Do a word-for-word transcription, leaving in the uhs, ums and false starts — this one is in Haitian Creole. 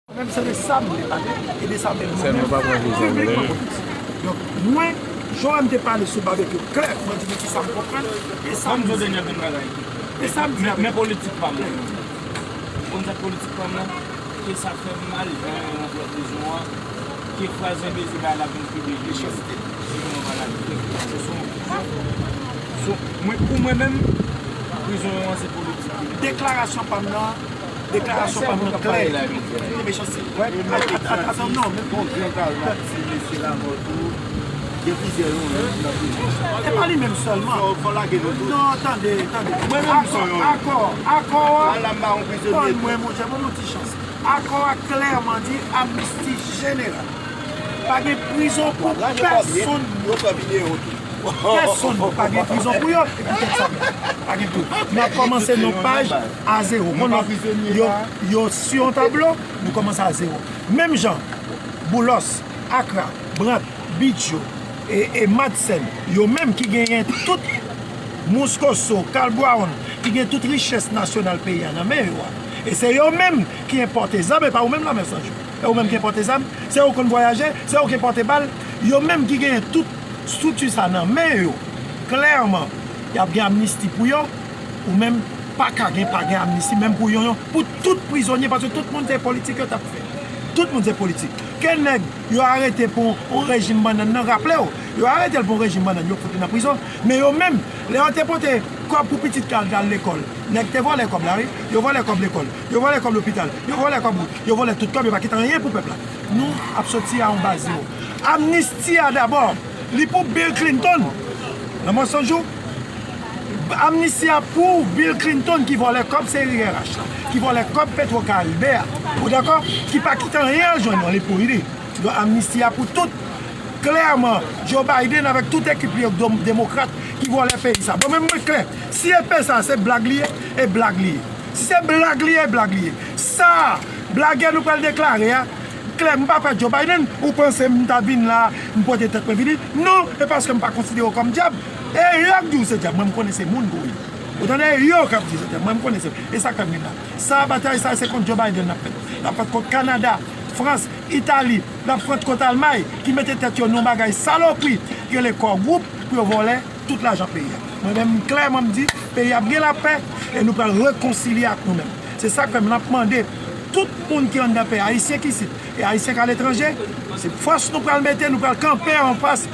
Mwen menm se de sa m vle pale, e de sa menm mwen menm piblikman mwen vle di. Donk, mwen, jan w wè m te pale sou babekyou klè, mwen di nou ki sa m konprann, e sa m di. Ban m di w dènye bagay. E sa m di avèk. Men politik pa m nan. Ou konn sa k politik pa m nan? Ke sa fè m mal, jan yo rantre prizon an, ke fraz enbesil la vin pibliye. Mechanste. Se yon maladi. Se yon, se yon, mwen, pou mwen menm, prizon an se politik. Deklarasyon pa m nan, deklarasyon pa m nan klè. Mechanste. At-, at-, at-, atann, non, men bon, gran kal nan ti mesye Lamothe tou. Gen plizyè yo menm nan prizon. E pa li menm sèlman. Fò, fò lage nou tou. Non, tande, tande. Mwen menm m son yo. Akò, akò, akò a. Ala m ba yon prizonye. Tann mwen, monchè, ban m yon ti chans. Akò a klèman di amnisti jeneral. Pa gen prizon pou pèsonn. Pèsonn pa gen prizon pou yo. E poutèt sa menm, pa gen prizon. N ap kòmanse yon paj a zewo. Konn yo, yo sou yon tablo, nou kòmanse a zewo. Menm jan, Boulos, Akra, Brandt, Bidjo, e, e Madsen, yo menm ki genyen tout Mouskoso, Carl Brown, ki gen tout richès nasyonal peyi a nan men yo a. E se yo menm ki enpòte zam, e pa ou menm Lanmè San Jou. E ou menm ki enpòte zam, se ou konn vwayaje, se ou ki enpòte bal, yo menm ki genyen tout estrikti sa nan men yo. Klèman, y ap gen amnisti pou yo, ou menm pa ka gen, pa gen amnisti, menm pou yo, yo, pou tout prizonye, paske tout moun se politik yo t ap fè. Tout moun se politik. Ke nèg yo arete pou yon rejim bannann nan, raple w, yo arete l pou yon rejim bannann, yo fout li nan prizon. Men yo menm, lè yo te pote kòb pou pitit yo al lekòl, nèg te vòlè kòb la, wi. Yo vòlè kòb lekòl, yo vòlè kòb lopital, yo vòlè kòb wout, yo vòlè tout kòb, yo pa kite anyen pou pèp la. Nou ap soti a yon baz zewo. Amnisti a dabò, li pou Bill Clinton. Lanmò San Jou, amnisti a pou Bill Clinton ki vòlè kòb seri R H la, ki vòlè kòb Petro Caribe a. Ou dakò? Ki pa kite anyen al jwenn nou, li pou li. Donk, amnisti a pou tout. Klèman, Joe Biden avèk tout ekip li yo, dom-, demokrat, ki vòlè peyi sa. Bon, men mwen klè, si epe sa se blag li ye, e blag li ye. Si se blag li ye, e blag li ye. Sa, blagè nou pral deklare a, klè, m pa pè Joe Biden, ou panse m ta vin la, m pote tèt mwen vini? Non, e paske m pa konsidere w kòm dyab. E yo k di w se dyab, mwen m konnen se moun ke w ye. Ou tande? E yo k ap di se dyab, mwen m konnen se. E sa k fè m vin la. Sa, batay sa, se kont Joe Biden l ap fèt. L ap fèt kont Kanada, Frans, Itali, l ap fèt kont Almay, ki mete tèt yo nan yon bagay salopri, ki rele Core Group, pou yo vòlè tout lajan peyi a. Mwen menm, klèman, m di, peyi a ap gen lapè, e nou pral rekonsilye ak nou menm. Se sa k fè m ap mande tout moun ki anndan peyi, Ayisyen ki isit, e Ayisyen k aletranje, se fòs nou pral mete, nou pral kanpe anfas